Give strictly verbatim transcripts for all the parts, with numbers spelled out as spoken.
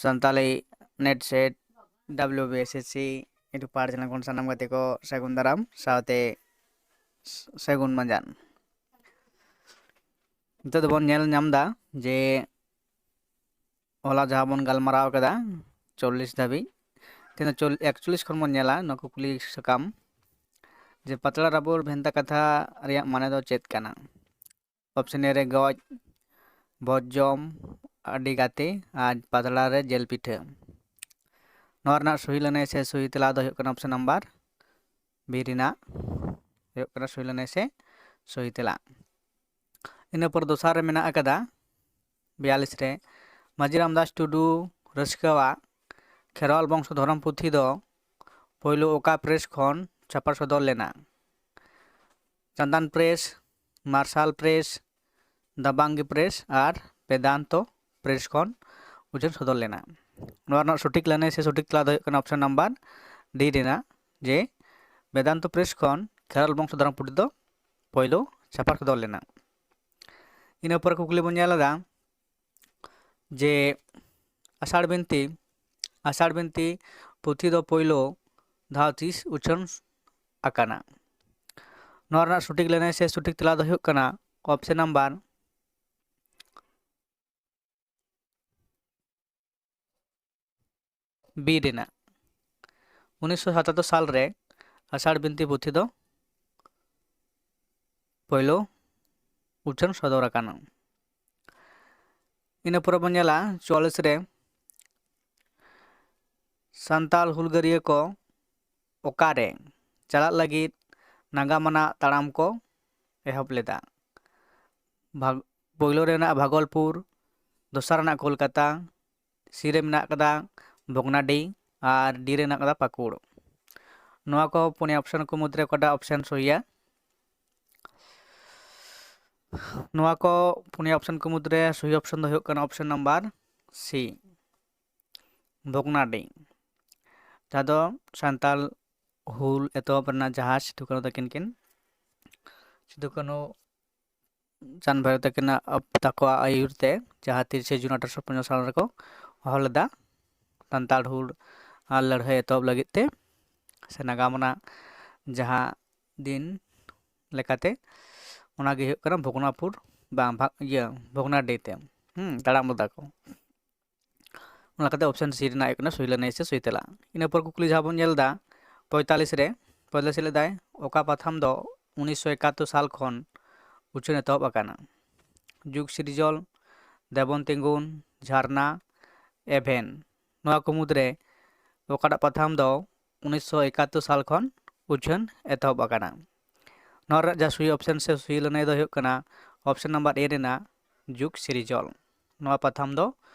Santali NET SET WBSSC YouTube ᱯᱟᱲ channel ᱠᱷᱚᱱ ᱥᱟᱱᱟᱢ ᱜᱟᱛᱮ ᱠᱚ ᱥᱟᱹᱜᱩᱱ ᱫᱟᱨᱟᱢ ᱥᱟᱶᱛᱮ ᱥᱟᱹᱜᱩᱱ ᱢᱟᱸᱡᱟᱱ᱾ ᱱᱤᱛᱚᱜ ᱫᱚᱵᱚᱱ ᱧᱮᱞ ᱧᱟᱢ ᱮᱫᱟ ᱡᱮ ᱦᱚᱞᱟ ᱡᱟᱦᱟᱸ ᱵᱚᱱ ᱜᱟᱞᱢᱟᱨᱟᱣ ᱠᱟᱫᱟ ᱪᱚᱞᱞᱤᱥ ᱫᱷᱟᱹᱵᱤᱡ, ᱛᱮᱦᱮᱧ ᱫᱚ ᱪᱚᱞ-, ᱮᱠᱪᱚᱞᱞᱤᱥ ᱠᱷᱚᱱ ᱵᱚᱱ ᱧᱮᱞᱟ ᱱᱚᱣᱟ ᱠᱩᱠᱞᱤ ᱥᱟᱠᱟᱢ ᱡᱮ ᱯᱟᱛᱲᱟ ᱨᱟᱵᱚᱲ ᱵᱷᱮᱱᱛᱟ ᱠᱟᱛᱷᱟ ᱨᱮᱭᱟᱜ ᱢᱟᱱᱮ ᱫᱚ ᱪᱮᱫ ᱠᱟᱱᱟ? ᱚᱯᱥᱮᱱ A ᱨᱮ ᱜᱚᱡ, ᱵᱷᱚᱡᱽ ᱡᱚᱢ, ᱟᱹᱰᱤ ᱜᱟᱛᱮ ᱟᱨ ᱯᱟᱛᱲᱟ ᱨᱮ ᱡᱤᱞ ᱯᱤᱴᱷᱟᱹ᱾ ᱱᱚᱣᱟ ᱨᱮᱱᱟᱜ ᱥᱚᱦᱤ ᱞᱟᱹᱱᱟᱹᱭ ᱥᱮ ᱥᱚᱦᱤ ᱛᱮᱞᱟ ᱫᱚ ᱦᱩᱭᱩᱜ ᱠᱟᱱᱟ ᱚᱯᱥᱮᱱ ᱱᱟᱢᱵᱟᱨ B ᱨᱮᱱᱟᱜ ᱦᱩᱭᱩᱜ ᱠᱟᱱᱟ ᱥᱚᱦᱤ ᱞᱟᱹᱱᱟᱹᱭ ᱥᱮ ᱥᱚᱦᱤ ᱛᱮᱞᱟ᱾ ᱤᱱᱟᱹ ᱯᱚᱨ ᱫᱚᱥᱟᱨ ᱨᱮ ᱢᱮᱱᱟᱜ ᱟᱠᱟᱫᱟ ᱵᱤᱭᱟᱞᱤᱥ ᱨᱮ, ᱢᱟᱹᱡᱷᱤ ᱨᱟᱢᱫᱟᱥ ᱴᱩᱰᱩ ᱨᱟᱹᱥᱠᱟᱹᱣᱟᱜ ᱠᱷᱮᱨᱣᱟᱞ ᱵᱚᱝᱥᱚ ᱫᱷᱚᱨᱚᱢ ᱯᱩᱛᱷᱤ ᱫᱚ ᱯᱳᱭᱞᱳ ᱚᱠᱟ ᱯᱨᱮᱥ ᱠᱷᱚᱱ ᱪᱷᱟᱯᱟ ᱥᱚᱫᱚᱨ ᱞᱮᱱᱟ? ᱪᱟᱸᱫᱟᱱ ᱯᱨᱮᱥ, ᱢᱟᱨᱥᱟᱞ ᱯᱨᱮᱥ, ᱫᱟᱵᱟᱝᱜᱤ ᱯᱨᱮᱥ ᱟᱨ ᱵᱮᱫᱟᱱᱛᱚ ᱯᱨᱮᱥ ᱠᱷᱚᱱ ᱩᱪᱷᱟᱹᱱ ᱥᱚᱫᱚᱨ ᱞᱮᱱᱟ᱾ ᱱᱚᱣᱟ ᱨᱮᱱᱟᱜ ᱥᱚᱴᱷᱤᱠ ᱞᱟᱹᱱᱟᱹᱭ ᱥᱮ ᱥᱚᱴᱷᱤᱠ ᱛᱮᱞᱟ ᱫᱚ ᱦᱩᱭᱩᱜ ᱠᱟᱱᱟ ᱚᱯᱥᱮᱱ ᱱᱟᱢᱵᱟᱨ D ᱨᱮᱱᱟᱜ, ᱡᱮ ᱵᱮᱫᱟᱱᱛᱚ ᱯᱨᱮᱥ ᱠᱷᱚᱱ ᱠᱷᱮᱨᱣᱟᱞ ᱵᱚᱝᱥᱚ ᱫᱷᱚᱨᱚᱢ ᱯᱩᱛᱷᱤ ᱫᱚ ᱯᱳᱭᱞᱳ ᱪᱷᱟᱯᱟ ᱥᱚᱫᱚᱨ ᱞᱮᱱᱟ᱾ ᱤᱱᱟᱹ ᱯᱚᱨᱮ ᱠᱩᱠᱞᱤ ᱵᱚᱱ ᱧᱮᱞ ᱮᱫᱟ ᱡᱮ ᱟᱥᱟᱲ ᱵᱤᱱᱛᱤ, ᱟᱥᱟᱲ ᱵᱤᱱᱛᱤ ᱯᱩᱛᱷᱤ ᱫᱚ ᱯᱳᱭᱞᱳ ᱫᱷᱟᱣ ᱛᱤᱥ ᱩᱪᱷᱟᱹᱱ ᱟᱠᱟᱱᱟ? ᱱᱚᱣᱟ ᱨᱮᱱᱟᱜ ᱥᱚᱴᱷᱤᱠ ᱞᱟᱹᱱᱟᱹᱭ ᱥᱮ ᱥᱚᱴᱷᱤᱠ ᱛᱮᱞᱟ ᱫᱚ ᱦᱩᱭᱩᱜ ᱠᱟᱱᱟ ᱚᱯᱥᱮᱱ ᱱᱟᱢᱵᱟᱨ B ᱨᱮᱱᱟᱜ᱾ ᱩᱱᱤᱥᱥᱚ ᱥᱟᱛᱟᱛᱛᱳᱨ ᱥᱟᱞ ᱨᱮ ᱟᱥᱟᱲ ᱵᱤᱱᱛᱤ ᱯᱩᱛᱷᱤ ᱫᱚ ᱯᱳᱭᱞᱳ ᱩᱪᱷᱟᱹᱱ ᱥᱚᱫᱚᱨ ᱟᱠᱟᱱᱟ᱾ ᱤᱱᱟᱹ ᱯᱚᱨᱮ ᱵᱚᱱ ᱧᱮᱞᱟ ᱪᱩᱣᱟᱞᱤᱥ ᱨᱮ ᱥᱟᱱᱛᱟᱲ ᱦᱩᱞᱜᱟᱹᱨᱤᱭᱟᱹ ᱠᱚ ᱚᱠᱟᱨᱮ ᱪᱟᱞᱟᱜ ᱞᱟᱹᱜᱤᱫ ᱱᱟᱜᱟᱢ ᱟᱱᱟᱜ ᱛᱟᱲᱟᱢ ᱠᱚ ᱮᱦᱚᱵ ᱞᱮᱫᱟ? ᱵᱷᱟᱜ-, ᱯᱳᱭᱞᱳ ᱨᱮ ᱢᱮᱱᱟᱜᱼᱟ ᱵᱷᱟᱜᱚᱞᱯᱩᱨ, ᱫᱚᱥᱟᱨ ᱨᱮᱱᱟᱜ ᱠᱳᱞᱠᱟᱛᱟ, C ᱨᱮ ᱢᱮᱱᱟᱜ ᱠᱟᱫᱟ ᱵᱷᱚᱜᱽᱱᱟᱰᱤ ᱟᱨ D ᱨᱮ ᱢᱮᱱᱟᱜ ᱠᱟᱫᱟ ᱯᱟᱹᱠᱩᱲ᱾ ᱱᱚᱣᱟ ᱠᱚ ᱯᱩᱱᱭᱟ ᱚᱯᱥᱮᱱ ᱠᱚ ᱢᱩᱫᱽᱨᱮ ᱚᱠᱟᱴᱟᱜ ᱚᱯᱥᱮᱱ ᱥᱚᱦᱤᱭᱟ? ᱱᱚᱣᱟ ᱠᱚ ᱯᱩᱱᱭᱟ ᱚᱯᱥᱮᱱ ᱠᱚ ᱢᱩᱫᱽᱨᱮ ᱥᱚᱦᱤ ᱚᱯᱥᱮᱱ ᱫᱚ ᱦᱩᱭᱩᱜ ᱠᱟᱱᱟ ᱚᱯᱥᱮᱱ ᱱᱟᱢᱵᱟᱨ C, ᱵᱷᱚᱜᱽᱱᱟᱰᱤ, ᱡᱟᱦᱟᱸ ᱫᱚ ᱥᱟᱱᱛᱟᱞ ᱦᱩᱞ ᱮᱛᱚᱦᱚᱵ ᱨᱮᱱᱟᱜ ᱡᱟᱦᱟᱸ ᱥᱤᱫᱩ ᱠᱟᱹᱱᱦᱩ ᱛᱟᱹᱠᱤᱱ ᱠᱤᱱ, ᱥᱤᱫᱩ ᱠᱟᱹᱱᱦᱩ ᱪᱟᱸᱫᱽ ᱵᱷᱟᱭᱨᱳ ᱛᱟᱹᱠᱤᱱᱟᱜ ᱟᱯ-, ᱛᱟᱠᱚᱣᱟᱜ ᱟᱹᱭᱩᱨ ᱛᱮ ᱡᱟᱦᱟᱸ ᱛᱤᱨᱤᱥᱮ ᱡᱩᱱ ᱟᱴᱷᱨᱚᱥᱚ ᱯᱚᱧᱪᱟᱥ ᱥᱟᱞ ᱨᱮᱠᱚ ᱦᱚᱦᱚ ᱞᱮᱫᱟ ᱥᱟᱱᱛᱟᱲ ᱦᱩᱞ ᱟᱨ ᱞᱟᱹᱲᱦᱟᱹᱭ ᱮᱛᱚᱦᱚᱵ ᱞᱟᱹᱜᱤᱫ ᱛᱮ, ᱥᱮ ᱱᱟᱜᱟᱢ ᱨᱮᱱᱟᱜ ᱡᱟᱦᱟᱸ ᱫᱤᱱ ᱞᱮᱠᱟᱛᱮ, ᱚᱱᱟᱜᱮ ᱦᱩᱭᱩᱜ ᱠᱟᱱᱟ ᱵᱷᱚᱜᱽᱱᱟᱯᱩᱨ, ᱵᱟᱝ ᱵᱷᱟ-, ᱤᱭᱟᱹ ᱵᱷᱚᱜᱽᱱᱟᱰᱤ ᱛᱮ, ᱦᱩᱸ, ᱛᱟᱲᱟᱢ ᱞᱮᱫᱟ ᱠᱚ᱾ ᱚᱱᱟ ᱠᱟᱛᱮ option C ᱨᱮᱱᱟᱜ ᱦᱩᱭᱩᱜ ᱠᱟᱱᱟ ᱥᱩᱭ ᱞᱟᱹᱱᱟᱹᱭ ᱥᱮ ᱥᱩᱭ ᱛᱮᱞᱟ᱾ ᱤᱱᱟᱹ ᱯᱚᱨ ᱠᱩᱠᱞᱤ ᱡᱟᱦᱟᱸ ᱵᱚᱱ ᱧᱮᱞ ᱮᱫᱟ ᱯᱚᱸᱭᱛᱟᱞᱤᱥ ᱨᱮ, ᱯᱚᱸᱭᱛᱟᱞᱤᱥ ᱞᱮᱫᱟᱭ, ᱚᱠᱟ ᱯᱟᱛᱷᱟᱢ ᱫᱚ ᱩᱱᱤᱥᱥᱚ ᱮᱠᱟᱛᱛᱳᱨ ᱥᱟᱞ ᱠᱷᱚᱱ ᱩᱪᱷᱟᱹᱱ ᱮᱛᱚᱦᱚᱵ ᱟᱠᱟᱱᱟ? ᱡᱩᱜᱽ ᱥᱤᱨᱡᱚᱱ, ᱫᱮᱵᱚᱱ ᱛᱤᱸᱜᱩᱱ, ᱡᱷᱟᱨᱱᱟ, ᱮᱵᱷᱮᱱ᱾ ᱱᱚᱣᱟ ᱠᱚ ᱢᱩᱫᱽᱨᱮ ᱚᱠᱟᱴᱟᱜ ᱯᱟᱛᱷᱟᱢ ᱫᱚ ᱩᱱᱤᱥᱥᱚ ᱮᱠᱟᱛᱛᱳᱨ ᱥᱟᱞ ᱠᱷᱚᱱ ᱩᱪᱷᱟᱹᱱ ᱮᱛᱚᱦᱚᱵ ᱟᱠᱟᱱᱟ? ᱱᱚᱣᱟ ᱨᱮᱭᱟᱜ ᱡᱟᱦᱟᱸ ᱥᱩᱭ option ᱥᱮ ᱥᱩᱭ ᱞᱟᱹᱱᱟᱹᱭ ᱫᱚ ᱦᱩᱭᱩᱜ ᱠᱟᱱᱟ option number A ᱨᱮᱱᱟᱜ ᱡᱩᱜᱽ ᱥᱤᱨᱡᱚᱱ᱾ ᱱᱚᱣᱟ ᱯᱟᱛᱷᱟᱢ ᱫᱚ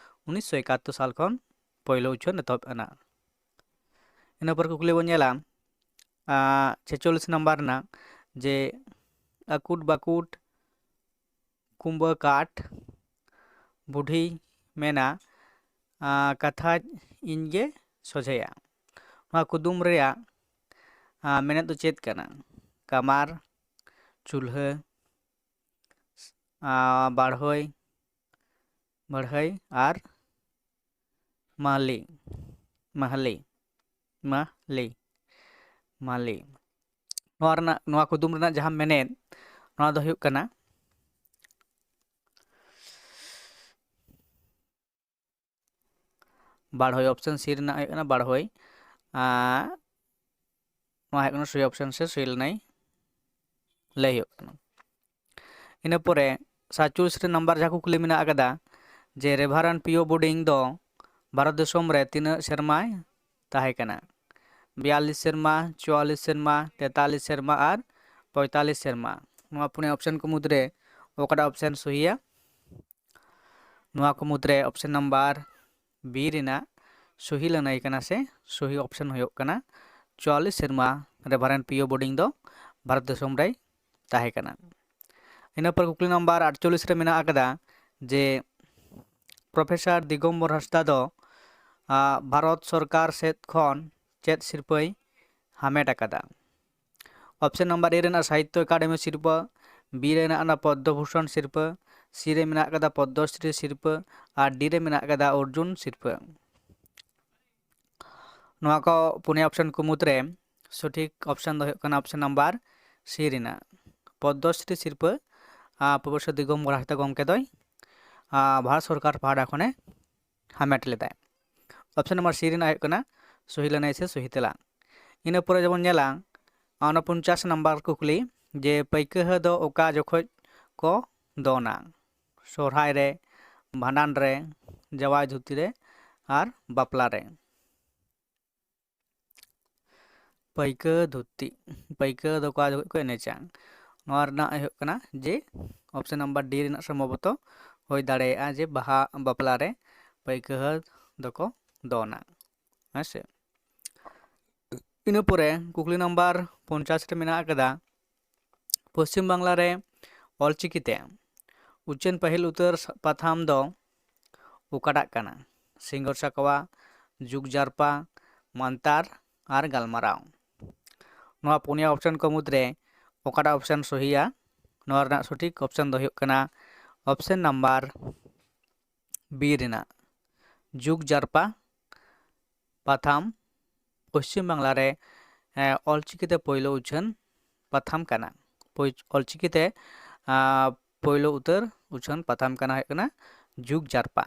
ᱩᱱᱤᱥᱥᱚ ᱮᱠᱟᱛᱛᱳᱨ ᱥᱟᱞ ᱠᱷᱚᱱ ᱯᱳᱭᱞᱳ ᱩᱪᱷᱟᱹᱱ ᱮᱛᱚᱦᱚᱵ ᱮᱱᱟ᱾ ᱤᱱᱟᱹ ᱯᱚᱨ ᱠᱩᱠᱞᱤ ᱵᱚᱱ ᱧᱮᱞᱟ, ᱟᱸ, ᱪᱷᱮᱪᱚᱞᱞᱤᱥ ᱱᱟᱢᱵᱟᱨ ᱨᱮᱱᱟᱜ, ᱡᱮ ᱟᱹᱠᱩᱴ ᱵᱟᱹᱠᱩᱴ ᱠᱩᱢᱵᱟᱹ ᱠᱟᱴ ᱵᱩᱰᱷᱤᱭ ᱢᱮᱱᱟ, ᱟᱸ, ᱠᱟᱛᱷᱟᱡ ᱤᱧ ᱜᱮ ᱥᱚᱡᱷᱮᱭᱟ᱾ ᱱᱚᱣᱟ ᱠᱩᱫᱩᱢ ᱨᱮᱭᱟᱜ, ᱟᱸ, ᱢᱮᱱᱮᱫ ᱫᱚ ᱪᱮᱫ ᱠᱟᱱᱟ? ᱠᱟᱢᱟᱨ, ᱪᱩᱞᱦᱟᱹ, ᱟᱸ, ᱵᱟᱲᱦᱚᱭ, ᱵᱟᱲᱦᱟᱹᱭ ᱟᱨ ᱢᱟᱦᱞᱤ, ᱢᱟᱦᱞᱤ, ᱢᱟᱦᱞᱤ, ᱢᱟᱦᱞᱤ᱾ ᱱᱚᱣᱟ ᱨᱮᱱᱟᱜ, ᱱᱚᱣᱟ ᱠᱩᱫᱩᱢ ᱨᱮᱱᱟᱜ ᱡᱟᱦᱟᱸ ᱢᱮᱱᱮᱫ, ᱱᱚᱣᱟ ᱫᱚ ᱦᱩᱭᱩᱜ ᱠᱟᱱᱟ ᱵᱟᱲᱦᱚᱭ, option C ᱨᱮᱱᱟᱜ ᱦᱩᱭᱩᱜ ᱠᱟᱱᱟ ᱵᱟᱲᱦᱚᱭ᱾ ᱟᱨ ᱱᱚᱣᱟ ᱦᱩᱭᱩᱜ ᱠᱟᱱᱟ ᱥᱩᱭ option ᱥᱮ ᱥᱩᱭ ᱞᱟᱹᱱᱟᱹᱭ ᱞᱟᱹᱭ ᱦᱩᱭᱩᱜ ᱠᱟᱱᱟ᱾ ᱤᱱᱟᱹ ᱯᱚᱨᱮ ᱥᱟᱛᱪᱚᱞᱞᱤᱥ ᱨᱮ ᱱᱟᱢᱵᱟᱨ ᱡᱟᱦᱟᱸ ᱠᱩᱠᱞᱤ ᱢᱮᱱᱟᱜ ᱟᱠᱟᱫᱟ, ᱡᱮ ᱨᱮᱵᱷᱟᱨᱮᱱᱰ ᱯᱤᱭᱳ ᱵᱳᱰᱤᱝ ᱫᱚ ᱵᱷᱟᱨᱚᱛ ᱫᱤᱥᱚᱢ ᱨᱮ ᱛᱤᱱᱟᱹᱜ ᱥᱮᱨᱢᱟᱭ ᱛᱟᱦᱮᱸ ᱠᱟᱱᱟ? ᱵᱤᱭᱟᱞᱞᱤᱥ ᱥᱮᱨᱢᱟ, ᱪᱩᱣᱟᱞᱞᱤᱥ ᱥᱮᱨᱢᱟ, ᱛᱮᱛᱟᱞᱤᱥ ᱥᱮᱨᱢᱟ ᱟᱨ ᱯᱚᱸᱭᱛᱟᱞᱤᱥ ᱥᱮᱨᱢᱟ᱾ ᱱᱚᱣᱟ ᱯᱩᱱᱭᱟᱹ option ᱠᱚ ᱢᱩᱫᱽᱨᱮ ᱚᱠᱟᱴᱟᱜ option ᱥᱚᱦᱤᱭᱟ? ᱱᱚᱣᱟ ᱠᱚ ᱢᱩᱫᱽᱨᱮ option number B ᱨᱮᱱᱟᱜ ᱥᱚᱦᱤ ᱞᱟᱹᱱᱟᱹᱭ ᱠᱟᱱᱟ ᱥᱮ ᱥᱚᱦᱤ option ᱦᱩᱭᱩᱜ ᱠᱟᱱᱟ ᱪᱩᱣᱟᱞᱞᱤᱥ ᱥᱮᱨᱢᱟ ᱨᱮᱵᱷᱟᱨᱮᱱᱰ ᱯᱤᱭᱳ ᱵᱳᱰᱤᱝ ᱫᱚ ᱵᱷᱟᱨᱚᱛ ᱫᱤᱥᱚᱢ ᱨᱮᱭ ᱛᱟᱦᱮᱸ ᱠᱟᱱᱟ᱾ ᱤᱱᱟᱹ ᱯᱚᱨ ᱠᱩᱠᱞᱤ ᱱᱟᱢᱵᱟᱨ ᱟᱴᱪᱚᱞᱞᱤᱥ ᱨᱮ ᱢᱮᱱᱟᱜ ᱟᱠᱟᱫᱟ ᱡᱮ ᱯᱨᱚᱯᱷᱮᱥᱚᱨ ᱫᱤᱜᱚᱢᱵᱚᱨ ᱦᱟᱸᱥᱫᱟ ᱫᱚ, ᱟ, ᱵᱷᱟᱨᱚᱛ ᱥᱚᱨᱠᱟᱨ ᱥᱮᱫ ᱠᱷᱚᱱ ᱪᱮᱫ ᱥᱤᱨᱯᱟᱹᱭ ᱦᱟᱢᱮᱴ ᱟᱠᱟᱫᱟ? option number A ᱨᱮᱱᱟᱜ ᱥᱟᱦᱤᱛᱛᱚ ᱮᱠᱟᱰᱮᱢᱤ ᱥᱤᱨᱯᱟᱹ, B ᱨᱮᱱᱟᱜ ᱚᱱᱟ ᱯᱚᱫᱽᱫᱚ ᱵᱷᱩᱥᱚᱱ ᱥᱤᱨᱯᱟᱹ, ᱥᱤ ᱨᱮ ᱢᱮᱱᱟᱜ ᱟᱠᱟᱫᱟ ᱯᱚᱫᱽᱫᱚᱥᱨᱤ ᱥᱤᱨᱯᱟᱹ ᱟᱨ ᱰᱤ ᱨᱮ ᱢᱮᱱᱟᱜ ᱟᱠᱟᱫᱟ ᱚᱨᱡᱩᱱ ᱥᱤᱨᱯᱟᱹ᱾ ᱱᱚᱣᱟ ᱠᱚ ᱯᱩᱱᱭᱟ ᱚᱯᱥᱮᱱ ᱠᱚ ᱢᱩᱫᱽᱨᱮ ᱥᱚᱴᱷᱤᱠ ᱚᱯᱥᱮᱱ ᱫᱚ ᱦᱩᱭᱩᱜ ᱠᱟᱱᱟ ᱚᱯᱥᱮᱱ ᱱᱟᱢᱵᱟᱨ ᱥᱤ ᱨᱮᱱᱟᱜ ᱯᱚᱫᱽᱫᱚᱥᱨᱤ ᱥᱤᱨᱯᱟᱹ᱾ ᱟᱨ ᱯᱨᱚᱯᱷᱮᱥᱚᱨ ᱫᱤᱜᱚᱢᱵᱚᱨ ᱦᱟᱸᱥᱫᱟ ᱜᱚᱢᱠᱮ ᱫᱚᱭ ᱟᱨ ᱵᱷᱟᱨᱚᱛ ᱥᱚᱨᱠᱟᱨ ᱯᱟᱦᱴᱟ ᱠᱷᱚᱱᱮ ᱦᱟᱢᱮᱴ ᱞᱮᱫᱟᱭ᱾ ᱚᱯᱥᱮᱱ ᱱᱟᱢᱵᱟᱨ ᱥᱤ ᱨᱮᱱᱟᱜ ᱦᱩᱭᱩᱜ ᱠᱟᱱᱟ ᱥᱚᱦᱤ ᱞᱟᱹᱱᱟᱹᱭ ᱥᱮ ᱥᱚᱦᱤ ᱛᱮᱞᱟ᱾ ᱤᱱᱟᱹ ᱯᱚᱨᱮ ᱡᱮᱢᱚᱱ ᱧᱮᱞᱟ ᱩᱱᱚᱯᱚᱧᱪᱟᱥ ᱱᱟᱢᱵᱟᱨ ᱠᱩᱠᱞᱤ ᱡᱮ ᱯᱟᱹᱭᱠᱟᱹᱦᱟᱹ ᱫᱚ ᱚᱠᱟ ᱡᱚᱠᱷᱚᱡ ᱠᱚ ᱫᱚᱱᱟ? ᱥᱚᱨᱦᱟᱭ ᱨᱮ, ᱵᱷᱟᱸᱰᱟᱱ ᱨᱮ, ᱡᱟᱶᱟᱭ ᱫᱷᱩᱛᱤ ᱨᱮ ᱟᱨ ᱵᱟᱯᱞᱟ ᱨᱮ᱾ ᱯᱟᱹᱭᱠᱟᱹ ᱫᱷᱩᱛᱤ, ᱯᱟᱹᱭᱠᱟᱹ ᱫᱚ ᱚᱠᱟ ᱡᱚᱠᱷᱚᱡ ᱠᱚ ᱮᱱᱮᱡᱟ? ᱱᱚᱣᱟ ᱨᱮᱱᱟᱜ ᱦᱩᱭᱩᱜ ᱠᱟᱱᱟ ᱡᱮ ᱚᱯᱥᱮᱱ ᱱᱟᱢᱵᱟᱨ ᱰᱤ ᱨᱮᱱᱟᱜ ᱥᱚᱢᱵᱷᱚᱵᱚᱛᱚ ᱦᱩᱭ ᱫᱟᱲᱮᱭᱟᱜᱼᱟ ᱡᱮ ᱵᱟᱦᱟ ᱵᱟᱯᱞᱟ ᱨᱮ ᱯᱟᱹᱭᱠᱟᱹᱦᱟᱹ ᱫᱚᱠᱚ ᱫᱚᱱᱟ, ᱦᱮᱸ ᱥᱮ᱾ ᱤᱱᱟᱹ ᱯᱚᱨᱮ ᱠᱩᱠᱞᱤ ᱱᱟᱢᱵᱟᱨ ᱯᱚᱧᱪᱟᱥ ᱨᱮ ᱢᱮᱱᱟᱜ ᱟᱠᱟᱫᱟ, ᱯᱚᱥᱪᱤᱢ ᱵᱟᱝᱞᱟ ᱨᱮ ᱚᱞᱪᱤᱠᱤ ᱛᱮ ᱩᱪᱷᱟᱹᱱ ᱯᱟᱹᱦᱤᱞ ᱩᱛᱟᱹᱨ ᱯᱟᱛᱷᱟᱢ ᱫᱚ ᱚᱠᱟᱴᱟᱜ ᱠᱟᱱᱟ? ᱥᱤᱸᱜᱚᱨ ᱥᱟᱠᱣᱟ, ᱡᱩᱜᱽ ᱡᱟᱨᱯᱟ, ᱢᱟᱱᱛᱟᱨ ᱟᱨ ᱜᱟᱞᱢᱟᱨᱟᱣ᱾ ᱱᱚᱣᱟ ᱯᱩᱱᱭᱟ ᱚᱯᱥᱮᱱ ᱠᱚ ᱢᱩᱫᱽᱨᱮ ᱚᱠᱟᱴᱟᱜ ᱚᱯᱥᱮᱱ ᱥᱚᱦᱤᱭᱟ? ᱱᱚᱣᱟ ᱨᱮᱱᱟᱜ ᱥᱚᱴᱷᱤᱠ ᱚᱯᱥᱮᱱ ᱫᱚ ᱦᱩᱭᱩᱜ ᱠᱟᱱᱟ ᱚᱯᱥᱮᱱ ᱱᱟᱢᱵᱟᱨ ᱵᱤ ᱨᱮᱱᱟᱜ ᱡᱩᱜᱽ ᱡᱟᱨᱯᱟ ᱯᱟᱛᱷᱟᱢ ᱯᱚᱥᱪᱤᱢ ᱵᱟᱝᱞᱟ ᱨᱮ, ᱮ, ᱚᱞᱪᱤᱠᱤᱛᱮ ᱯᱳᱭᱞᱳ ᱩᱪᱷᱟᱹᱱ ᱯᱟᱛᱷᱟᱢ ᱠᱟᱱᱟ᱾ ᱯᱳᱭ-, ᱚᱞᱪᱤᱠᱤᱛᱮ, ᱟ, ᱯᱳᱭᱞᱳ ᱩᱛᱟᱹᱨ ᱩᱪᱷᱟᱹᱱ ᱯᱟᱛᱷᱟᱢ ᱠᱟᱱᱟ ᱦᱩᱭᱩᱜ ᱠᱟᱱᱟ ᱡᱩᱜᱽ ᱡᱟᱨᱯᱟ᱾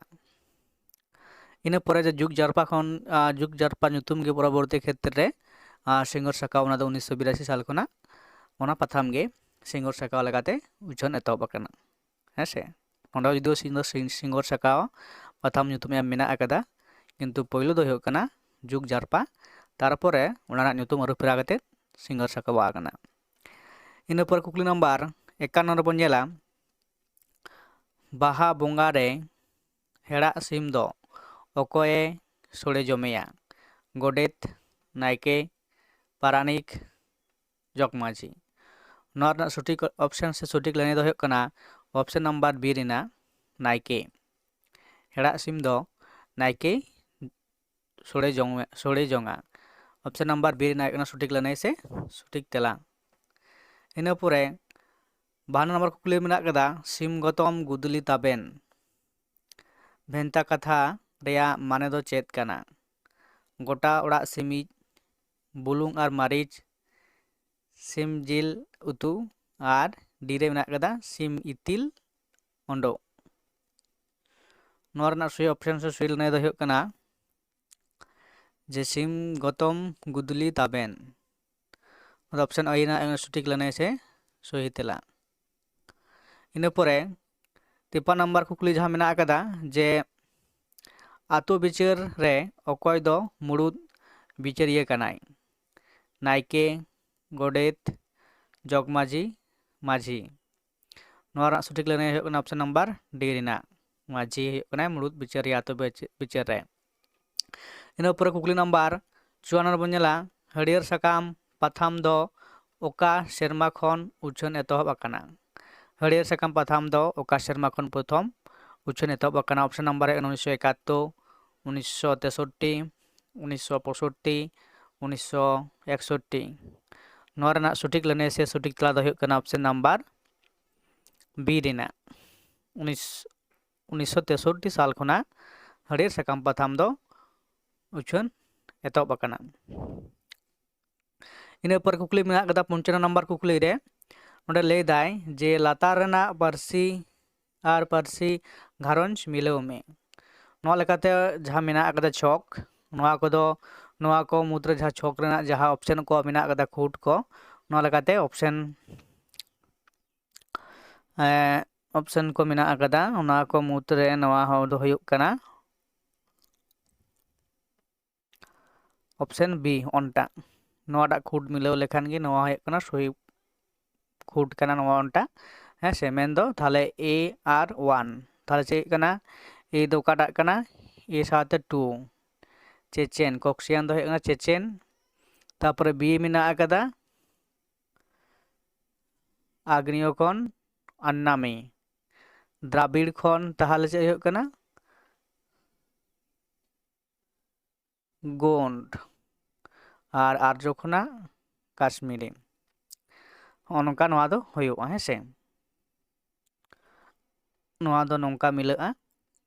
ᱤᱱᱟᱹ ᱯᱚᱨᱮ ᱡᱮ ᱡᱩᱜᱽ ᱡᱟᱨᱯᱟ ᱠᱷᱚᱱ, ᱟ, ᱡᱩᱜᱽ ᱡᱟᱨᱯᱟ ᱧᱩᱛᱩᱢ ᱜᱮ ᱯᱚᱨᱚᱵᱚᱨᱛᱤ ᱠᱷᱮᱛᱨᱮ ᱨᱮ, ᱟ, ᱥᱤᱸᱜᱚᱨ ᱥᱟᱠᱟᱣ, ᱚᱱᱟ ᱫᱚ ᱩᱱᱤᱥᱥᱚ ᱵᱤᱨᱟᱥᱤ ᱥᱟᱞ ᱠᱷᱚᱱᱟᱜ ᱚᱱᱟ ᱯᱟᱛᱷᱟᱢ ᱜᱮ ᱥᱤᱸᱜᱚᱨ ᱥᱟᱠᱟᱣ ᱞᱮᱠᱟᱛᱮ ᱩᱪᱷᱟᱹᱱ ᱮᱛᱚᱦᱚᱵ ᱟᱠᱟᱱᱟ᱾ ᱦᱮᱸ ᱥᱮ, ᱱᱚᱰᱮ ᱡᱩᱫᱤ ᱥᱤᱸᱜᱚᱨ, ᱥᱤᱝ-, ᱥᱤᱸᱜᱚᱨ ᱥᱟᱠᱟᱣ ᱯᱟᱛᱷᱟᱢ ᱧᱩᱛᱩᱢ ᱮᱢ ᱢᱮᱱᱟᱜ ᱟᱠᱟᱫᱟ, ᱠᱤᱱᱛᱩ ᱯᱳᱭᱞᱳ ᱫᱚ ᱦᱩᱭᱩᱜ ᱠᱟᱱᱟ ᱡᱩᱜᱽ ᱡᱟᱨᱯᱟ, ᱛᱟᱨᱯᱚᱨᱮ ᱚᱱᱟ ᱨᱮᱱᱟᱜ ᱧᱩᱛᱩᱢ ᱟᱹᱨᱩ ᱯᱷᱮᱨᱟᱣ ᱠᱟᱛᱮ ᱥᱤᱸᱜᱚᱨ ᱥᱟᱠᱟᱣ ᱟᱠᱟᱱᱟ᱾ ᱤᱱᱟᱹ ᱯᱚᱨ ᱠᱩᱠᱞᱤ ᱱᱟᱢᱵᱟᱨ ᱮᱠᱟᱱᱱᱚ ᱨᱮᱵᱚᱱ ᱧᱮᱞᱟ, ᱵᱟᱦᱟ ᱵᱚᱸᱜᱟ ᱨᱮ ᱦᱮᱲᱟᱜ ᱥᱤᱢ ᱫᱚ ᱚᱠᱚᱭᱮ ᱥᱳᱲᱮ ᱡᱚᱢᱮᱭᱟ? ᱜᱚᱰᱮᱛ, ᱱᱟᱭᱠᱮ, ᱯᱟᱨᱟᱱᱤᱠ, ᱡᱚᱜᱽ ᱢᱟᱹᱡᱷᱤ᱾ ᱱᱚᱣᱟ ᱨᱮᱱᱟᱜ ᱥᱚᱴᱷᱤᱠ ᱚᱯᱥᱮᱱ ᱥᱮ ᱥᱚᱴᱷᱤᱠ ᱞᱟᱹᱱᱟᱹᱭ ᱫᱚ ᱦᱩᱭᱩᱜ ᱠᱟᱱᱟ ᱚᱯᱥᱮᱱ ᱱᱟᱢᱵᱟᱨ ᱵᱤ ᱨᱮᱱᱟᱜ ᱱᱟᱭᱠᱮ᱾ ᱦᱮᱲᱟᱜ ᱥᱤᱢ ᱫᱚ ᱱᱟᱭᱠᱮ ᱥᱳᱲᱮ ᱡᱚᱝ, ᱥᱳᱲᱮ ᱡᱚᱝᱟ᱾ ᱚᱯᱥᱮᱱ ᱱᱟᱢᱵᱟᱨ ᱵᱤ ᱨᱮᱱᱟᱜ ᱦᱩᱭᱩᱜ ᱠᱟᱱᱟ ᱥᱚᱴᱷᱤᱠ ᱞᱟᱹᱱᱟᱹᱭ ᱥᱮ ᱥᱚᱴᱷᱤᱠ ᱛᱮᱞᱟ᱾ ᱤᱱᱟᱹ ᱯᱚᱨᱮ ᱵᱟᱦᱟᱱᱱᱚ ᱱᱚᱢᱵᱚᱨ ᱠᱩᱠᱞᱤ ᱢᱮᱱᱟᱜ ᱠᱟᱫᱟ, ᱥᱤᱢ ᱜᱚᱛᱚᱢ ᱜᱩᱫᱽᱞᱤ ᱛᱟᱵᱮᱱ ᱵᱷᱮᱱᱛᱟ ᱠᱟᱛᱷᱟ ᱨᱮᱭᱟᱜ ᱢᱟᱱᱮ ᱫᱚ ᱪᱮᱫ ᱠᱟᱱᱟ? ᱜᱚᱴᱟ ᱚᱲᱟᱜ ᱥᱤᱢᱤᱡ, ᱵᱩᱞᱩᱝ ᱟᱨ ᱢᱟᱹᱨᱤᱪ, ᱥᱤᱢ ᱡᱤᱞ ᱩᱛᱩ, ᱟᱨ ᱰᱤ ᱨᱮ ᱢᱮᱱᱟᱜ ᱠᱟᱫᱟ ᱥᱤᱢ ᱤᱛᱤᱞ ᱚᱰᱚᱜ᱾ ᱱᱚᱣᱟ ᱨᱮᱱᱟᱜ ᱥᱚᱦᱤ ᱚᱯᱥᱮᱱ ᱥᱮ ᱥᱚᱦᱤ ᱞᱟᱹᱱᱟᱹᱭ ᱫᱚ ᱦᱩᱭᱩᱜ ᱠᱟᱱᱟ ᱡᱮ ᱥᱤᱢ ᱜᱚᱛᱚᱢ ᱜᱩᱫᱽᱞᱤ ᱛᱟᱵᱮᱱ᱾ ᱚᱱᱟ ᱚᱯᱥᱮᱱ ᱟᱭ ᱨᱮᱱᱟᱜ ᱥᱚᱴᱷᱤᱠ ᱞᱟᱹᱱᱟᱹᱭ ᱥᱮ ᱥᱚᱦᱤ ᱛᱮᱞᱟ᱾ ᱤᱱᱟᱹ ᱯᱚᱨᱮ ᱛᱤᱨᱯᱟᱱ ᱱᱟᱢᱵᱟᱨ ᱠᱩᱠᱞᱤ ᱡᱟᱦᱟᱸ ᱢᱮᱱᱟᱜ ᱟᱠᱟᱫᱟ ᱡᱮ ᱟᱛᱳ ᱵᱤᱪᱟᱹᱨ ᱨᱮ ᱚᱠᱚᱭ ᱫᱚ ᱢᱩᱲᱩᱫ ᱵᱤᱪᱟᱹᱨᱤᱭᱟᱹ ᱠᱟᱱᱟᱭ? ᱱᱟᱭᱠᱮ, ᱜᱚᱰᱮᱛ, ᱡᱚᱜᱽᱢᱟᱹᱡᱷᱤ, ᱢᱟᱹᱡᱷᱤ᱾ ᱱᱚᱣᱟ ᱨᱮᱱᱟᱜ ᱥᱚᱴᱷᱤᱠ ᱞᱟᱹᱱᱟᱹᱭ ᱦᱩᱭᱩᱜ ᱠᱟᱱᱟ ᱚᱯᱥᱮᱱ ᱱᱟᱢᱵᱟᱨ ᱰᱤ ᱨᱮᱱᱟᱜ, ᱢᱟᱹᱡᱷᱤ ᱦᱩᱭᱩᱜ ᱠᱟᱱᱟᱭ ᱢᱩᱲᱩᱫ ᱵᱤᱪᱟᱹᱨᱤᱭᱟᱹ ᱟᱛᱳ ᱵᱤᱪ-, ᱵᱤᱪᱟᱹᱨ ᱨᱮ᱾ ᱤᱱᱟᱹ ᱯᱚᱨᱮ ᱠᱩᱠᱞᱤ ᱱᱟᱢᱵᱟᱨ ᱪᱩᱣᱟᱱᱱᱚ ᱨᱮᱵᱚᱱ ᱧᱮᱞᱟ, ᱦᱟᱹᱨᱭᱟᱹᱲ ᱥᱟᱠᱟᱢ ᱯᱟᱛᱷᱟᱢ ᱫᱚ ᱚᱠᱟ ᱥᱮᱨᱢᱟ ᱠᱷᱚᱱ ᱩᱪᱷᱟᱹᱱ ᱮᱛᱚᱦᱚᱵ ᱟᱠᱟᱱᱟ? ᱦᱟᱹᱨᱭᱟᱹᱲ ᱥᱟᱠᱟᱢ ᱯᱟᱛᱷᱟᱢ ᱫᱚ ᱚᱠᱟ ᱥᱮᱨᱢᱟ ᱠᱷᱚᱱ ᱯᱨᱚᱛᱷᱚᱢ ᱩᱪᱷᱟᱹᱱ ᱮᱛᱚᱦᱚᱵ ᱟᱠᱟᱱᱟ? ᱚᱯᱥᱮᱱ ᱱᱟᱢᱵᱟᱨ ᱦᱩᱭᱩᱜ ᱠᱟᱱᱟ ᱩᱱᱤᱥᱥᱚ ᱮᱠᱟᱛᱛᱳᱨ, ᱩᱱᱤᱥᱥᱚ ᱛᱮᱥᱚᱴᱴᱤ, ᱩᱱᱤᱥᱥᱚ ᱯᱚᱸᱭᱥᱚᱴᱴᱤ, ᱩᱱᱤᱥᱥᱚ ᱮᱠᱥᱚᱴᱴᱤ᱾ ᱱᱚᱣᱟ ᱨᱮᱱᱟᱜ ᱥᱚᱴᱷᱤᱠ ᱞᱟᱹᱱᱟᱹᱭ ᱥᱮ ᱥᱚᱴᱷᱤᱠ ᱛᱮᱞᱟ ᱫᱚ ᱦᱩᱭᱩᱜ ᱠᱟᱱᱟ ᱚᱯᱥᱮᱱ ᱱᱟᱢᱵᱟᱨ ᱵᱤ ᱨᱮᱱᱟᱜ᱾ ᱩᱱᱤᱥ-, ᱩᱱᱤᱥᱥᱚ ᱛᱮᱥᱚᱴᱴᱤ ᱥᱟᱞ ᱠᱷᱚᱱᱟᱜ ᱦᱟᱹᱨᱭᱟᱹᱲ ᱥᱟᱠᱟᱢ ᱯᱟᱛᱷᱟᱢ ᱫᱚ ᱩᱪᱷᱟᱹᱱ ᱮᱛᱚᱦᱚᱵ ᱟᱠᱟᱱᱟ᱾ ᱤᱱᱟᱹ ᱯᱚᱨᱮ ᱠᱩᱠᱞᱤ ᱢᱮᱱᱟᱜ ᱠᱟᱫᱟ ᱯᱚᱧᱪᱟᱱᱱᱚ ᱱᱟᱢᱵᱟᱨ ᱠᱩᱠᱞᱤ ᱨᱮ᱾ ᱱᱚᱰᱮ ᱞᱟᱹᱭᱫᱟᱭ ᱡᱮ ᱞᱟᱛᱟᱨ ᱨᱮᱱᱟᱜ ᱯᱟᱹᱨᱥᱤ ᱟᱨ ᱯᱟᱹᱨᱥᱤ ᱜᱷᱟᱨᱚᱸᱡᱽ ᱢᱤᱞᱟᱹᱣ ᱢᱮ᱾ ᱱᱚᱣᱟ ᱞᱮᱠᱟᱛᱮ ᱡᱟᱦᱟᱸ ᱢᱮᱱᱟᱜ ᱠᱟᱫᱟ ᱪᱷᱚᱠ, ᱱᱚᱣᱟ ᱠᱚᱫᱚ, ᱱᱚᱣᱟ ᱠᱚ ᱢᱩᱫᱽᱨᱮ ᱡᱟᱦᱟᱸ ᱪᱷᱚᱠ ᱨᱮᱱᱟᱜ ᱡᱟᱦᱟᱸ ᱚᱯᱥᱮᱱ ᱠᱚ ᱢᱮᱱᱟᱜ ᱠᱟᱫᱟ, ᱠᱷᱩᱸᱴ ᱠᱚ, ᱱᱚᱣᱟ ᱞᱮᱠᱟᱛᱮ ᱚᱯᱥᱮᱱ, ᱮᱸ, ᱚᱯᱥᱮᱱ ᱠᱚ ᱢᱮᱱᱟᱜ ᱠᱟᱫᱟ, ᱚᱱᱟ ᱠᱚ ᱢᱩᱫᱽᱨᱮ ᱱᱚᱣᱟ ᱦᱚᱸ ᱫᱚ ᱦᱩᱭᱩᱜ ᱠᱟᱱᱟ ᱚᱯᱥᱮᱱ ᱵᱤ, ᱚᱱᱴᱟᱜ᱾ ᱱᱚᱣᱟᱴᱟᱜ ᱠᱷᱩᱸᱴ ᱢᱤᱞᱟᱹᱣ ᱞᱮᱠᱷᱟᱱ ᱜᱮ ᱱᱚᱣᱟ ᱦᱩᱭᱩᱜ ᱠᱟᱱᱟ ᱥᱚᱦᱤ ᱠᱷᱩᱸᱴ ᱠᱟᱱᱟ ᱱᱚᱣᱟ ᱚᱱᱴᱟᱜ᱾ ᱦᱮᱸ ᱥᱮ, ᱢᱮᱱᱫᱚ ᱛᱟᱦᱞᱮ ᱮ ᱟᱨ ᱚᱣᱟᱱ᱾ ᱛᱟᱦᱞᱮ ᱪᱮᱫ ᱠᱟᱱᱟ? ᱮ ᱫᱚ ᱚᱠᱟᱴᱟᱜ ᱠᱟᱱᱟ? ᱮ ᱥᱟᱶᱛᱮ ᱴᱩ᱾ ᱪᱮᱪᱮᱱ, ᱠᱚᱠᱥᱤᱭᱟᱱ ᱫᱚ ᱦᱩᱭᱩᱜ ᱠᱟᱱᱟ ᱪᱮᱪᱮᱱ᱾ ᱛᱟᱯᱚᱨᱮ ᱵᱤ ᱢᱮᱱᱟᱜ ᱟᱠᱟᱫᱟ ᱟᱜᱽᱱᱤᱭᱚ ᱠᱷᱚᱱ ᱟᱱᱱᱟᱢᱤ᱾ ᱫᱨᱟᱵᱤᱲ ᱠᱷᱚᱱ ᱛᱟᱦᱞᱮ ᱪᱮᱫ ᱦᱩᱭᱩᱜ ᱠᱟᱱᱟ? ᱜᱳᱱᱰ᱾ ᱟᱨ ᱟᱨᱡᱚ ᱠᱷᱚᱱᱟᱜ ᱠᱟᱥᱢᱤᱨᱤ᱾ ᱦᱚᱸᱜᱼᱚ ᱱᱚᱝᱠᱟ ᱱᱚᱣᱟ ᱫᱚ ᱦᱩᱭᱩᱜᱼᱟ, ᱦᱮᱸ ᱥᱮ᱾ ᱱᱚᱣᱟ ᱫᱚ ᱱᱚᱝᱠᱟ ᱢᱤᱞᱟᱹᱜᱼᱟ᱾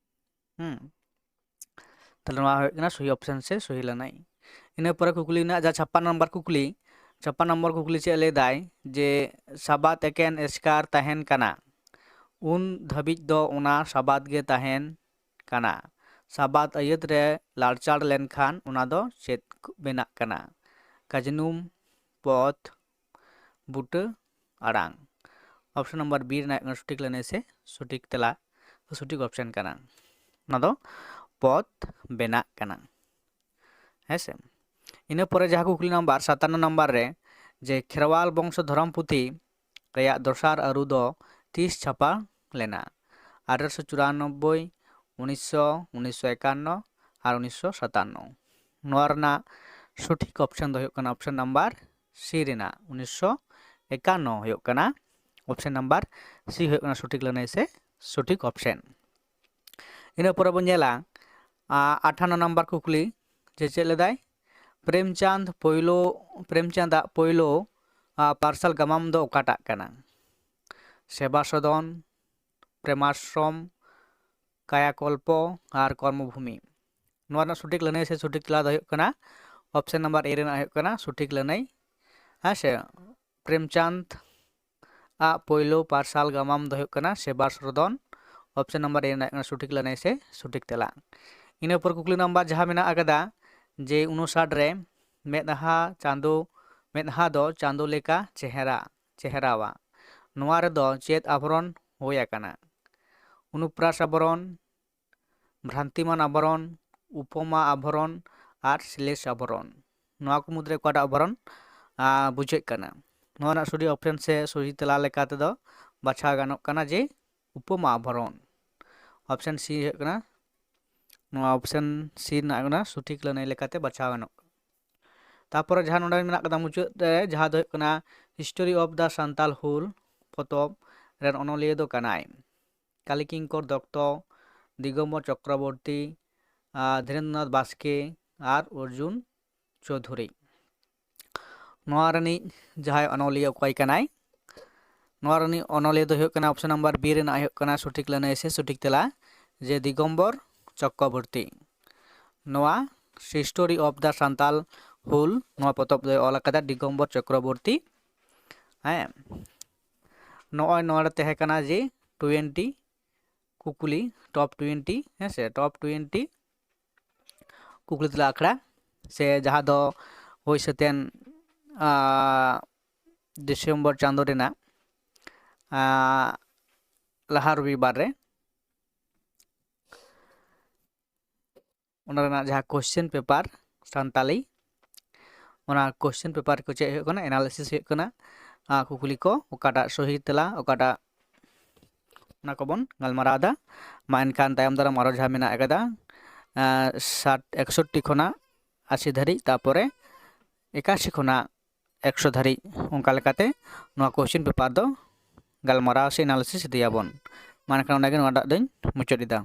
ᱦᱩᱸ, ᱛᱟᱦᱞᱮ ᱱᱚᱣᱟ ᱦᱩᱭᱩᱜ ᱠᱟᱱᱟ ᱥᱚᱦᱤ ᱚᱯᱥᱮᱱ ᱥᱮ ᱥᱚᱦᱤ ᱞᱟᱹᱱᱟᱹᱭ᱾ ᱤᱱᱟᱹ ᱯᱚᱨᱮ ᱠᱩᱠᱞᱤ ᱢᱮᱱᱟᱜᱼᱟ, ᱡᱟᱦᱟᱸ ᱪᱷᱟᱯᱟᱱ ᱱᱟᱢᱵᱟᱨ ᱠᱩᱠᱞᱤ, ᱪᱷᱟᱯᱟᱱ ᱱᱟᱢᱵᱟᱨ ᱠᱩᱠᱞᱤ ᱪᱮᱫ ᱞᱟᱹᱭᱫᱟᱭ ᱡᱮ ᱥᱟᱵᱟᱫ ᱮᱠᱮᱱ ᱮᱥᱠᱟᱨ ᱛᱟᱦᱮᱱ ᱠᱟᱱᱟ, ᱩᱱ ᱫᱷᱟᱹᱵᱤᱡ ᱫᱚ ᱚᱱᱟ ᱥᱟᱵᱟᱫ ᱜᱮ ᱛᱟᱦᱮᱱ ᱠᱟᱱᱟ᱾ ᱥᱟᱵᱟᱫ ᱟᱹᱭᱟᱹᱛ ᱨᱮ ᱞᱟᱲᱪᱟᱲ ᱞᱮᱱᱠᱷᱟᱱ ᱚᱱᱟ ᱫᱚ ᱪᱮᱫ ᱵᱮᱱᱟᱜ ᱠᱟᱱᱟ? ᱠᱟᱡᱽᱱᱩᱢ, ᱯᱚᱫᱽ, ᱵᱩᱴᱟᱹ, ᱟᱲᱟᱝ᱾ ᱚᱯᱥᱮᱱ ᱱᱟᱢᱵᱟᱨ ᱵᱤ ᱨᱮᱱᱟᱜ ᱦᱩᱭᱩᱜ ᱠᱟᱱᱟ ᱥᱚᱴᱷᱤᱠ ᱞᱟᱹᱱᱟᱹᱭ ᱥᱮ ᱥᱚᱴᱷᱤᱠ ᱛᱮᱞᱟ, ᱥᱚᱴᱷᱤᱠ ᱚᱯᱥᱮᱱ ᱠᱟᱱᱟ᱾ ᱚᱱᱟ ᱫᱚ ᱯᱚᱫᱽ ᱵᱮᱱᱟᱜ ᱠᱟᱱᱟ᱾ ᱦᱮᱸ ᱥᱮ? ᱤᱱᱟᱹ ᱯᱚᱨᱮ ᱡᱟᱦᱟᱸ ᱠᱩᱠᱞᱤ ᱱᱟᱢᱵᱟᱨ ᱥᱟᱛᱟᱱᱱᱚ ᱱᱟᱢᱵᱟᱨ ᱨᱮ, ᱡᱮ ᱠᱷᱮᱨᱣᱟᱞ ᱵᱚᱝᱥᱚ ᱫᱷᱚᱨᱚᱢ ᱯᱩᱛᱷᱤ ᱨᱮᱭᱟᱜ ᱫᱚᱥᱟᱨ ᱟᱹᱨᱩ ᱫᱚ ᱛᱤᱥ ᱪᱷᱟᱯᱟ ᱞᱮᱱᱟ? ᱟᱴᱷᱨᱚᱥᱚ ᱪᱩᱨᱟᱱᱚᱵᱵᱳᱭ, ᱩᱱᱤᱥᱥᱚ, ᱩᱱᱤᱥᱥᱚ ᱮᱠᱟᱱᱱᱚ ᱟᱨ ᱩᱱᱤᱥᱥᱚ ᱥᱟᱛᱟᱱᱱᱚ᱾ ᱱᱚᱣᱟ ᱨᱮᱱᱟᱜ ᱥᱚᱴᱷᱤᱠ ᱚᱯᱥᱮᱱ ᱫᱚ ᱦᱩᱭᱩᱜ ᱠᱟᱱᱟ ᱚᱯᱥᱮᱱ ᱱᱟᱢᱵᱟᱨ ᱥᱤ ᱨᱮᱱᱟᱜ ᱩᱱᱤᱥᱥᱚ ᱮᱠᱟᱱᱱᱚ ᱦᱩᱭᱩᱜ ᱠᱟᱱᱟ᱾ ᱚᱯᱥᱮᱱ ᱱᱟᱢᱵᱟᱨ ᱥᱤ ᱦᱩᱭᱩᱜ ᱠᱟᱱᱟ ᱥᱚᱴᱷᱤᱠ ᱞᱟᱹᱱᱟᱹᱭ ᱥᱮ ᱥᱚᱴᱷᱤᱠ ᱚᱯᱥᱮᱱ᱾ ᱤᱱᱟᱹ ᱯᱚᱨᱮ ᱵᱚᱱ ᱧᱮᱞᱟ, ᱟ, ᱟᱴᱷᱟᱱᱱᱚ ᱱᱟᱢᱵᱟᱨ ᱠᱩᱠᱞᱤ, ᱡᱮ ᱪᱮᱫ ᱞᱮᱫᱟᱭ? ᱯᱨᱮᱢᱪᱟᱸᱫᱽ ᱯᱳᱭᱞᱳ, ᱯᱨᱮᱢᱪᱟᱸᱫᱟᱜ ᱯᱳᱭᱞᱳ, ᱟ, ᱯᱟᱨᱥᱟᱞ ᱜᱟᱢᱟᱢ ᱫᱚ ᱚᱠᱟᱴᱟᱜ ᱠᱟᱱᱟ? ᱥᱮᱵᱟ ᱥᱚᱫᱚᱱ, ᱯᱨᱮᱢᱟᱥᱨᱚᱢ, ᱠᱟᱭᱟᱠᱚᱞᱯᱚ ᱟᱨ ᱠᱚᱨᱢᱚᱵᱷᱩᱢᱤ᱾ ᱱᱚᱣᱟ ᱨᱮᱱᱟᱜ ᱥᱚᱴᱷᱤᱠ ᱞᱟᱹᱱᱟᱹᱭ ᱥᱮ ᱥᱚᱴᱷᱤᱠ ᱛᱮᱞᱟ ᱫᱚ ᱦᱩᱭᱩᱜ ᱠᱟᱱᱟ ᱚᱯᱥᱮᱱ ᱱᱟᱢᱵᱟᱨ ᱮ ᱨᱮᱱᱟᱜ ᱦᱩᱭᱩᱜ ᱠᱟᱱᱟ ᱥᱚᱴᱷᱤᱠ ᱞᱟᱹᱱᱟᱹᱭ᱾ ᱦᱮᱸ ᱥᱮ, ᱯᱨᱮᱢᱪᱟᱸᱫᱽ ᱟᱜ ᱯᱳᱭᱞᱳ ᱯᱟᱨᱥᱟᱞ ᱜᱟᱢᱟᱢ ᱫᱚ ᱦᱩᱭᱩᱜ ᱠᱟᱱᱟ ᱥᱮᱵᱟ ᱥᱨᱚᱫᱚᱱ᱾ ᱚᱯᱥᱮᱱ ᱱᱟᱢᱵᱟᱨ ᱮ ᱨᱮᱱᱟᱜ ᱦᱩᱭᱩᱜ ᱠᱟᱱᱟ ᱥᱚᱴᱷᱤᱠ ᱞᱟᱹᱱᱟᱹᱭ ᱥᱮ ᱥᱚᱴᱷᱤᱠ ᱛᱮᱞᱟ᱾ ᱤᱱᱟᱹ ᱯᱚᱨ ᱠᱩᱠᱞᱤ ᱱᱟᱢᱵᱟᱨ ᱡᱟᱦᱟᱸ ᱢᱮᱱᱟᱜ ᱟᱠᱟᱫᱟ ᱡᱮ ᱩᱱᱩᱥᱟᱴ ᱨᱮ ᱢᱮᱫᱦᱟ ᱪᱟᱸᱫᱳ, ᱢᱮᱫᱦᱟ ᱫᱚ ᱪᱟᱸᱫᱳ ᱞᱮᱠᱟ ᱪᱮᱦᱨᱟ, ᱪᱮᱦᱨᱟᱣᱟ᱾ ᱱᱚᱣᱟ ᱨᱮᱫᱚ ᱪᱮᱫ ᱟᱵᱷᱚᱨᱚᱱ ᱦᱩᱭ ᱟᱠᱟᱱᱟ? ᱚᱱᱩᱯᱨᱟᱥ ᱟᱵᱷᱚᱨᱚᱱ, ᱵᱷᱨᱟᱱᱛᱤᱢᱟᱱ ᱟᱵᱷᱚᱨᱚᱱ, ᱩᱯᱚᱢᱟ ᱟᱵᱷᱚᱨᱚᱱ ᱟᱨ ᱥᱞᱮᱥ ᱟᱵᱷᱚᱨᱚᱱ᱾ ᱱᱚᱣᱟ ᱠᱚ ᱢᱩᱫᱽᱨᱮ ᱚᱠᱟᱴᱟᱜ ᱟᱵᱷᱚᱨᱚᱱ, ᱟ, ᱵᱩᱡᱷᱟᱹᱜ ᱠᱟᱱᱟ? ᱱᱚᱣᱟ ᱨᱮᱱᱟᱜ ᱥᱚᱴᱷᱤᱠ ᱚᱯᱥᱮᱱ ᱥᱮ ᱥᱚᱴᱷᱤᱠ ᱛᱮᱞᱟ ᱞᱮᱠᱟ ᱛᱮᱫᱚ ᱵᱟᱪᱷᱟᱣ ᱜᱟᱱᱚᱜ ᱠᱟᱱᱟ ᱡᱮ ᱩᱯᱚᱢᱟ ᱟᱵᱷᱚᱨᱚᱱ᱾ ᱚᱯᱥᱮᱱ ᱥᱤ ᱦᱩᱭᱩᱜ ᱠᱟᱱᱟ, ᱱᱚᱣᱟ ᱚᱯᱥᱮᱱ ᱥᱤ ᱨᱮᱱᱟᱜ ᱠᱟᱱᱟ ᱥᱚᱴᱷᱤᱠ ᱞᱟᱹᱱᱟᱹᱭ ᱞᱮᱠᱟᱛᱮ ᱵᱟᱪᱷᱟᱣ ᱜᱟᱱᱚᱜ ᱠᱟᱱᱟ᱾ ᱛᱟᱯᱚᱨᱮ ᱡᱟᱦᱟᱸ ᱱᱚᱰᱮ ᱢᱮᱱᱟᱜ ᱠᱟᱫᱟ ᱢᱩᱪᱟᱹᱫ ᱨᱮ, ᱡᱟᱦᱟᱸ ᱫᱚ ᱦᱩᱭᱩᱜ ᱠᱟᱱᱟ History of the ᱥᱟᱱᱛᱟᱞ ᱦᱩᱞ ᱯᱚᱛᱚᱵ ᱨᱮᱱ ᱚᱱᱚᱞᱤᱭᱟᱹ ᱫᱚ ᱠᱟᱱᱟᱭ ᱠᱟᱞᱤᱠᱤᱝᱠᱚᱨ ᱫᱚᱛᱛᱚ, ᱫᱤᱜᱚᱢᱵᱚᱨ ᱪᱚᱠᱨᱚᱵᱚᱨᱛᱤ, ᱟᱨ ᱫᱷᱤᱨᱮᱱᱫᱨᱚᱱᱟᱛᱷ ᱵᱟᱥᱠᱮ ᱟᱨ ᱚᱨᱡᱩᱱ ᱪᱳᱣᱫᱷᱩᱨᱤ᱾ ᱱᱚᱣᱟ ᱨᱤᱱᱤᱡ ᱡᱟᱦᱟᱸᱭ ᱚᱱᱚᱞᱤᱭᱟᱹ ᱚᱠᱚᱭ ᱠᱟᱱᱟᱭ? ᱱᱚᱣᱟ ᱨᱤᱱᱤᱡ ᱚᱱᱚᱞᱤᱭᱟᱹ ᱫᱚ ᱦᱩᱭᱩᱜ ᱠᱟᱱᱟ, option number B ᱨᱮᱱᱟᱜ ᱦᱩᱭᱩᱜ ᱠᱟᱱᱟ ᱥᱚᱴᱷᱤᱠ ᱞᱟᱹᱱᱟᱹᱭ ᱥᱮ ᱥᱚᱴᱷᱤᱠ ᱛᱮᱞᱟ, ᱡᱮ ᱫᱤᱜᱚᱢᱵᱚᱨ ᱪᱚᱠᱨᱚᱵᱚᱨᱛᱤ᱾ ᱱᱚᱣᱟ History of the ᱥᱟᱱᱛᱟᱞ ᱦᱩᱞ, ᱱᱚᱣᱟ ᱯᱚᱛᱚᱵ ᱫᱚᱭ ᱚᱞ ᱟᱠᱟᱫᱟ ᱫᱤᱜᱚᱢᱵᱚᱨ ᱪᱚᱠᱨᱚᱵᱚᱨᱛᱤ᱾ ᱦᱮᱸ, ᱱᱚᱜᱼᱚᱭ ᱱᱚᱣᱟ ᱨᱮ ᱛᱟᱦᱮᱸ ᱠᱟᱱᱟ ᱡᱮ twenty ᱠᱩᱠᱞᱤ, top twenty, ᱦᱮᱸ ᱥᱮ, top twenty ᱠᱩᱠᱞᱤ ᱛᱮᱞᱟ ᱟᱠᱷᱲᱟ, ᱥᱮ ᱡᱟᱦᱟᱸ ᱫᱚ ᱦᱩᱭ ᱥᱟᱹᱛᱮᱱ, ᱟᱸ, ᱰᱤᱥᱮᱢᱵᱚᱨ ᱪᱟᱸᱫᱳ ᱨᱮᱱᱟᱜ, ᱟᱸ, ᱞᱟᱦᱟ ᱨᱚᱵᱤᱵᱟᱨ ᱨᱮ᱾ ᱚᱱᱟ ᱨᱮᱱᱟᱜ ᱡᱟᱦᱟᱸ question paper ᱥᱟᱱᱛᱟᱞᱤ, ᱚᱱᱟ question paper ᱠᱚ ᱪᱮᱫ ᱦᱩᱭᱩᱜ ᱠᱟᱱᱟ, analysis ᱦᱩᱭᱩᱜ ᱠᱟᱱᱟ᱾ ᱟᱨ ᱠᱩᱠᱞᱤ ᱠᱚ ᱚᱠᱟᱴᱟᱜ ᱥᱚᱦᱤ ᱛᱮᱞᱟ, ᱚᱠᱟᱴᱟᱜ, ᱚᱱᱟ ᱠᱚᱵᱚᱱ ᱜᱟᱞᱢᱟᱨᱟᱣ ᱮᱫᱟ᱾ ᱢᱟ ᱮᱱᱠᱷᱟᱱ ᱛᱟᱭᱚᱢ ᱫᱟᱨᱟᱢ ᱟᱨᱚ ᱡᱟᱦᱟᱸ ᱢᱮᱱᱟᱜ ᱟᱠᱟᱫᱟ, ᱟᱸ, ᱥᱟᱴ, ᱮᱠᱥᱚᱴᱴᱤ ᱠᱷᱚᱱᱟᱜ ᱟᱥᱤ ᱫᱷᱟᱹᱨᱤᱡ, ᱛᱟᱨᱯᱚᱨᱮ ᱮᱠᱟᱥᱤ ᱠᱷᱚᱱᱟᱜ ᱮᱠᱥᱚ ᱫᱷᱟᱹᱨᱤᱡ, ᱚᱱᱠᱟ ᱞᱮᱠᱟᱛᱮ ᱱᱚᱣᱟ question paper ᱫᱚ ᱜᱟᱞᱢᱟᱨᱟᱣ ᱥᱮ analysis ᱤᱫᱤᱭᱟᱵᱚᱱ᱾ ᱢᱟ ᱮᱱᱠᱷᱟᱱ ᱚᱸᱰᱮ ᱜᱮ ᱱᱚᱣᱟᱴᱟᱜ ᱫᱚᱧ ᱢᱩᱪᱟᱹᱫ ᱮᱫᱟ᱾